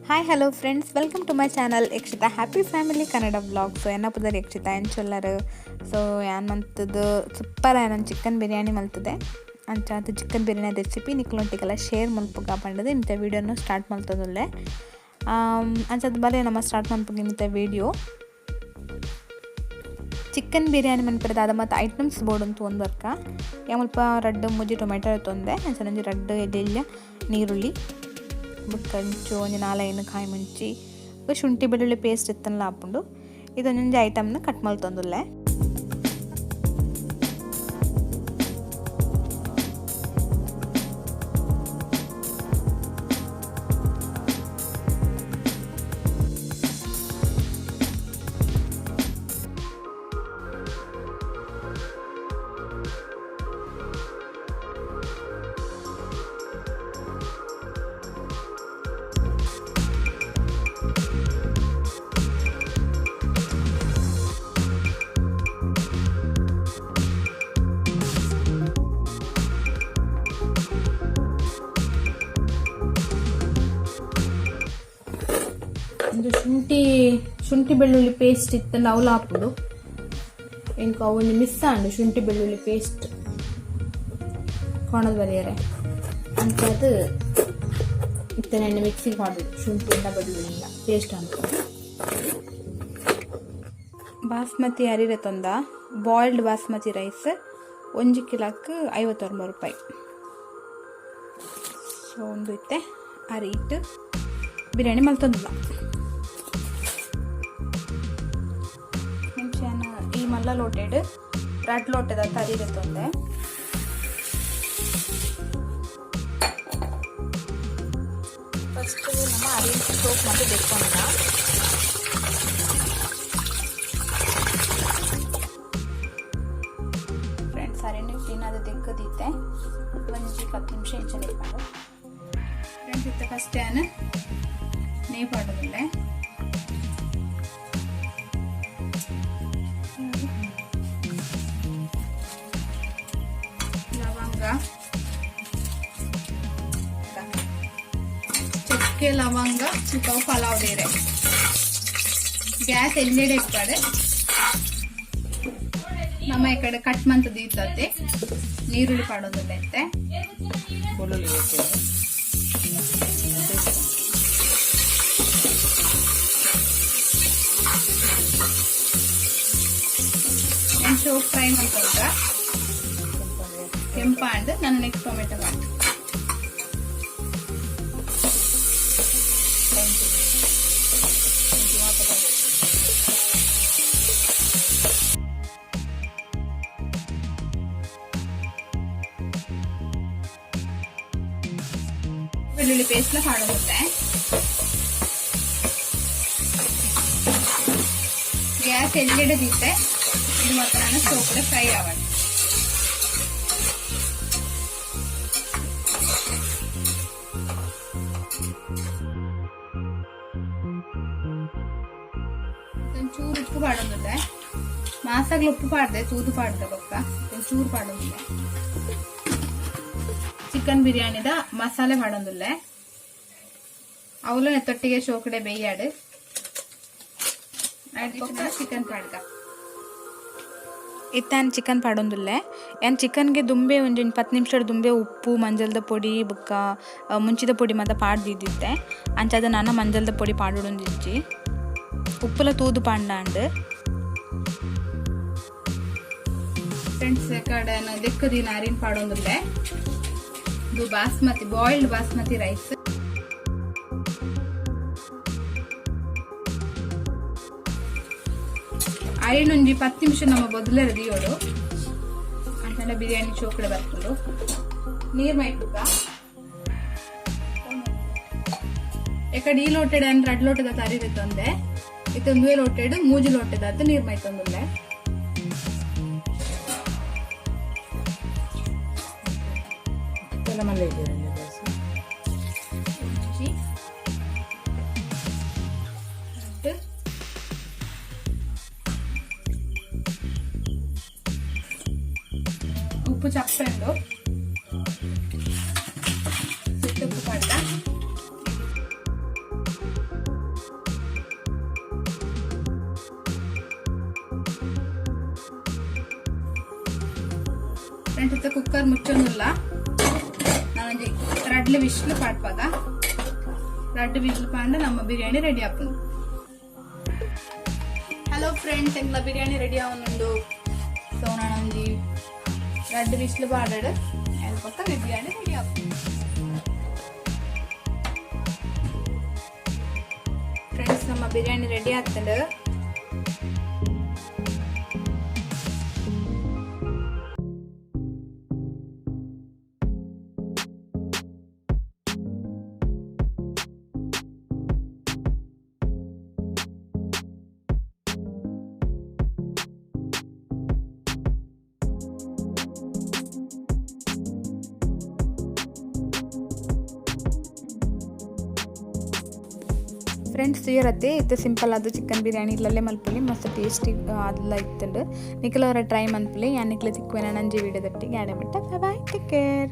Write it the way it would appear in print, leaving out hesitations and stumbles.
Hi hello friends, welcome to my channel Yakshita happy family Kannada vlog. So ಎನ್ನ ಪುದರ್ ಯಕ್ಷಿತಾ ಎಂಚೊಲ್ಲರು. So ಯಾನ್ ಮಂತದ್ದು ಸೂಪರ್ ಆಯ್ನ ಚಿಕನ್ ಬಿರಿಯಾನಿ ಮಲ್ತದೆ. ಅಂಚಾದ ಚಿಕನ್ ಬಿರಿಯಾನಿ ರೆಸಿಪಿ ನಿಕ್ಲೊಂಟಿಗೆಲ್ಲ ಶೇರ್ ಮಲ್ಪುಗ ಪಂಡದು ಇಂಥ ವೀಡಿಯೋನು ಸ್ಟಾರ್ಟ್ ಮಲ್ತದುಲ್ಲೆ. ಅಂಚಾದ ಬಲೆ ನಮ್ಮ ಸ್ಟಾರ್ಟ್ ಮಲ್ಪುಗ ಇಂಥ ವೀಡಿಯೋ. ಚಿಕನ್ ಬಿರಿಯಾನಿ ಮನ್ಪೆರೆ ಮತ್ತು ಐಟಮ್ಸ್ ಬೋರ್ಡ್ ಅಂತ ಒಂದು ವರ್ಕ ಯಾಮಲ್ಪ ರಡ್ಡು ಮುಜಿ ಟೊಮೆಟೊ ತೊಂದೆ ಅಂಚನೊಂಜಿ ರಡ್ಡು ಎಡ್ಡೆಲ್ಯ ನೀರುಳ್ಳಿ ಬೊಕ್ಕ ಒಂಜಿ ನಾಲೈನ್ ಕಾಯಿ ಮುಂಚಿ ಶುಂಠಿ ಬೆಳ್ಳುಳ್ಳಿ ಪೇಸ್ಟ್ ಇತ್ತನ್ಲ ಆಪುಂಡು. ಇದೊಂಜಿ ಐಟಮ್ನ ಕಟ್ ಮಲ್ತೊಂದುಲ್ಲೆ. ಒಂದು ಶುಂಠಿ ಶುಂಠಿ ಬೆಳ್ಳುಳ್ಳಿ ಪೇಸ್ಟ್ ಇತ್ತಂಡ ಅವ್ಲು ಆಪುಂಡು. ಎಂಕ್ ಅವು ಒಂಜಿ ಮಿಸ್ ಆಂಡ್ ಶುಂಠಿ ಬೆಳ್ಳುಳ್ಳಿ ಪೇಸ್ಟ್ ಕೊನೊದು ಬರಿಯರೆ ಅಂಚಾದ್ ಇತ್ತೆ ನೆನ್ನೆ ಮಿಕ್ಸಿಗೆ ಪಾಡೊಡು ಶುಂಠಿ ಉಂಡ ಬೆಳ್ಳುಳ್ಳಿ ಪೇಸ್ಟ್ ಅಂತ. ಬಾಸ್ಮತಿ ಅರಿರೆ ತೊಂದ ಬಾಯ್ಲ್ಡ್ ಬಾಸ್ಮತಿ ರೈಸ್ 1 ಕಿಲೋಕ್ಕೆ 59 ರೂಪಾಯಿ. ಸೊ ಒಂದು ಇತ್ತೆ ಅರಿ ಇಟ್ಟು ಬಿರಿಯಾನಿ ಮಲ್ತೊಂದುಲ್ಲ. ಮುಂಚೆನ ಈ ಮಲ್ಲ ಲೋಟೆಡ್ ರಡ್ ಲೋಟೆದ ತರಿರೆ ತೊಂದೆ. ಫಸ್ಟ್ ನಮ್ಮ ಅರಿ ಸೋಪ್ ಮತ್ತು ದೆಕ್ಕೊಂಡ ಫ್ರೆಂಡ್ಸ್. ಅರಿನ ಕ್ಲೀನ್ ಆದ ದೆಕ್ಕದಿತ್ತೆ ಒಂಜಿ 10 ನಿಮಿಷ ಇಂಚನೆ ಇಪ್ಪಂಡು ಫ್ರೆಂಡ್ಸ್. ಇತ್ತೆ ಫಸ್ಟ್ ಯಾನ್ ನೇಯ್ ಪಾಡೊಂದುಲ್ಲೆ. ಲವಂಗ, ಚಕ್ಕೆ, ಲವಂಗ ಬೊಕ್ಕ ಪಲಾವ್ ಬೇರೆ. ಗ್ಯಾಸ್ ಎಲ್ಲೆಡೆ ಇಪ್ಪಡು. ನಮ್ಮ ಈ ಕಡೆ ಕಟ್ ಮಂತದ್ದು ಇತ್ತತೆ ನೀರುಳ್ಳಿ ಪಾಡೊಂದುಲ್ಲ ಇತ್ತೆ. ಬೆಳ್ಳುಳ್ಳಿ ಹಾಕಿದ್ರೆ ಎಂಚೋ ಫ್ರೈ ಮಲ್ಪೊಡು ಕೆಂಪಾಂಡ್. ನಾನು ನೆಕ್ಸ್ಟ್ ಟೊಮೆಟೊ ಮಾಡಿ ಬೆಳ್ಳುಳ್ಳಿ ಪೇಸ್ಟ್ ಪಾಡೊಂದುಲ್ಲೆ. ಗ್ಯಾಸ್ ಎಲ್ಲೆಡೆ ದೀತೆ. ಇದು ಮಾತ್ರ ನಾನು ಸೋಪಡೆ ಫ್ರೈ ಆವಡ್. ಒಂಚೂರು ಉಪ್ಪು ಪಾಡೊಂದುಲ್ಲೆ. ಮಾಸಾಗ್ಲ ಉಪ್ಪು ಪಾಡ್ದೆ ತೂದು ಪಾಡ್ದೆ ಬೊಕ್ಕ ಒಂಚೂರು ಪಾಡೊಂದುಲ್ಲೆ. ಚಿಕನ್ ಬಿರಿಯಾನಿದ ಮಸಾಲೆ ಪಾಡೊಂದುಲ್ಲೆ. ಅವಲು ತೊಟ್ಟಿಗೆ ಶೋಕಡೆ ಬೇಯಾಡು ಚಿಕನ್ ಪಾಡ್ಗ. ಇತ್ತಾನ್ ಚಿಕನ್ ಪಾಡೊಂದುಲ್ಲೆ. ಯಾನ್ ಚಿಕನ್ಗೆ ದುಂಬೆ ಒಂಜಿ 10 ನಿಮಿಷ ದುಂಬೆ ಉಪ್ಪು, ಮಂಜಲ್ದ ಪೊಡಿ ಬೊಕ್ಕ ಮುಂಚಿದ ಪೊಡಿ ಮಾತ ಪಾಡ್ದಿದ್ದಿತ್ತೆ. ಅಂಚಾದ ನಾನ ಮಂಜಲ್ದ ಪೊಡಿ ಪಾಡೊಡೊಂದಿಜ್ಜಿ. ಉಪ್ಪುಲ ತೂದು ಪಾಂಡಾಂಡ್. ಫ್ರೆಂಡ್ಸ್, ಕಡೆ ದೆಕ್ಕದಿನ ಅರಿನ್ ಪಾಡೊಂದುಲ್ಲೆ. ಇದು ಬಾಸ್ಮತಿ, ಬಾಯ್ಲ್ಡ್ ಬಾಸ್ಮತಿ ರೈಸ್. ಅರಿನೊಂಜಿ 10 ನಿಮಿಷ ನಮ್ಮ ಬೊದಲೆರೆ ದೀಯೊಡು. ಅಂಚನೆ ಬಿರಿಯಾನಿ ಚೋಕಡೆ ಬರ್ಪುಂಡು. ನೀರ್ ಮೈಪುಗ. ಎಕಡೆ ಈ ಲೋಟೆಡ್ ಅನ್ ರಡ್ ಲೋಟದ ತರಿ ತೊಂದೆ. ಇತ್ತೆ ಒಂದುವೆ ಲೋಟೆಡ್ ಮೂಜಿ ಲೋಟೆದಾತ್ ನೀರ್ ಮೈತೊಂದುಲ್ಲೆ. ಎಲ್ಲ ಮಲ್ಲ ಇದ್ದೀರಲ್ಲ ಗ್ಯಾಸ್. ಒಂಜಿ, ರಡ್ಡ್, ಉಪ್ಪು ಚಪ್ಪೆಂಡು ಸಿಟ್ಟು ಉಪ್ಪು ಪಾಡ್ದ. Friends, cooker ಮುಚ್ಚೊಂದುಲ್ಲ. ನಾನೊಂಜಿ ರಡ್ಡ್ ವಿಶ್ಲು ಪಾಡ್ಪಾಗ. ರಡ್ಡ್ ವಿಶ್ಲು ಪಾಂಡ ನಮ್ಮ ಬಿರಿಯಾನಿ ರೆಡಿ ಆಪುಂಡು. ಹಲೋ ಫ್ರೆಂಡ್ಸ್, ಎಂಕ್ಲ ಬಿರಿಯಾನಿ ರೆಡಿ ಆವೊಂದುಂಡು. ಸೊ ನಾನೊಂಜಿ ರಡ್ಡ್ ವಿಶ್ಲು ಪಾಡಡ್, ಪಕ್ಕ ಬಿರಿಯಾನಿ ರೆಡಿ ಆಪುಂಡು. ಫ್ರೆಂಡ್ಸ್, ನಮ್ಮ ಬಿರಿಯಾನಿ ರೆಡಿ ಆಗ್ತದೆ. ಫ್ರೆಂಡ್ಸ್, ತೂಯರತ್ತೆ, ಇತ್ತೆ ಸಿಂಪಲ್ ಆದ್ ಚಿಕನ್ ಬಿರಿಯಾನಿ ಇಲ್ಲಲ್ಲೇ ಮಲ್ಪೊಲಿ. ಮಸ್ತ್ ಟೇಸ್ಟಿ ಆದ್ಲ ಇತ್ತುಂಡು. ನಿಕುಲು ಒರ ಟ್ರೈ ಮನ್ಪುಲೆ. ಯಾನ್ ನಿಕ್ಲೆ ತಿಕ್ಕುವೆನ ನಂಜಿ ವೀಡಿಯೋದೊಟ್ಟಿಗೆ. ಆಡೆ ಮುಟ್ಟ ಬಾಯ್, ಟೇಕ್ ಕೇರ್.